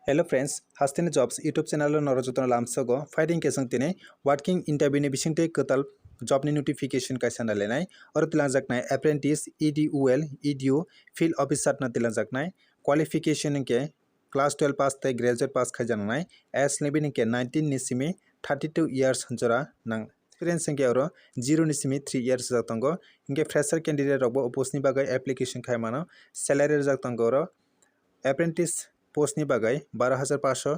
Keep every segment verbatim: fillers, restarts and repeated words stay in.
Hello friends, Hasteni Jobs YouTube channel o norok jotono lamsogo. Phaidi hwnkhe chwng tini working interview ni bisingtwi kwtal job ni notification kaisa nailainai. Oro twlangjaknai apprentice, E D U L, E D U, field officer no twlangjaknai. Qualification hwnkhe class twelve pass tei graduate pass khaijaknai. Age limit hwnkhe nineteen ni simi thirty two years jora nang. Experience hwnkhe oro zero ni simi three years rijak tongo. Hwnkhe fresher candidate rokbo o post ni bagwi application khai mano. Salary rijak tongo oro apprentice post ni bagwi baro hajar paanch sho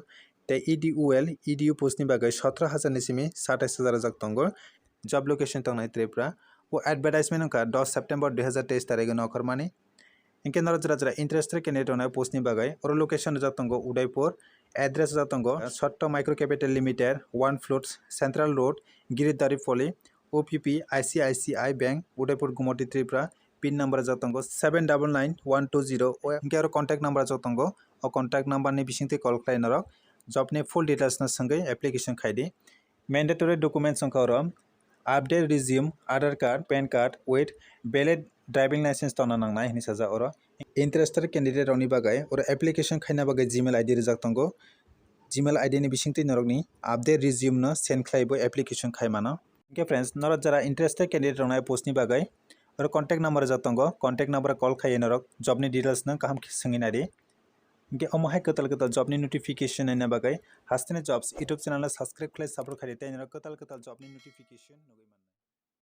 tei E D U L, E D U post ni bagwi sotro hajar ni simi satais hajar rijak tongo. Job location tongnai Tripura. O advertisement wngkha dos September dui hazar teis tarikh no okhormani. Hwnkhe norok jora jora interested candidate rokno post ni bagwi oro location rijak tongo Udaipur, address rijak tongo Sotto Micro Capital Limited, one floor, Central Road, Giridhari Poli, O P P, I C I C I Bank, Udaipur, Gumoti, Tripura. Pin number rijak tongo seven double nine one two zero. O hwnkhe oro contact number rijak tongo. O contact number ni bisingtwi call khlai norok job ni full details no swngwi application khai di. Mandatory documents wngkha oro update resume, Aadhaar card, PAN card with valid driving license tongna nangnai hinwi sajak oro. Interested candidate rokni bagwi oro application khaina bagwi Gmail I D rijak tongo. Gmail I D ni bisingtwi norokni update resume no send khlaiwi application khai mano. Hwnkhe friends, norok jora interested candidate roknai post ni bagwi oro contact number rijak tongo, contact number call khaiwi norok job ni details no kaham khe swngwi nai di. Hwnkhe omo hai kwtal kwtal job ni notification naina bagwi Hasteni Jobs YouTube channel no subscribe khlai support khai di, tei norok kwtal kwtal job ni notification nugwi mano.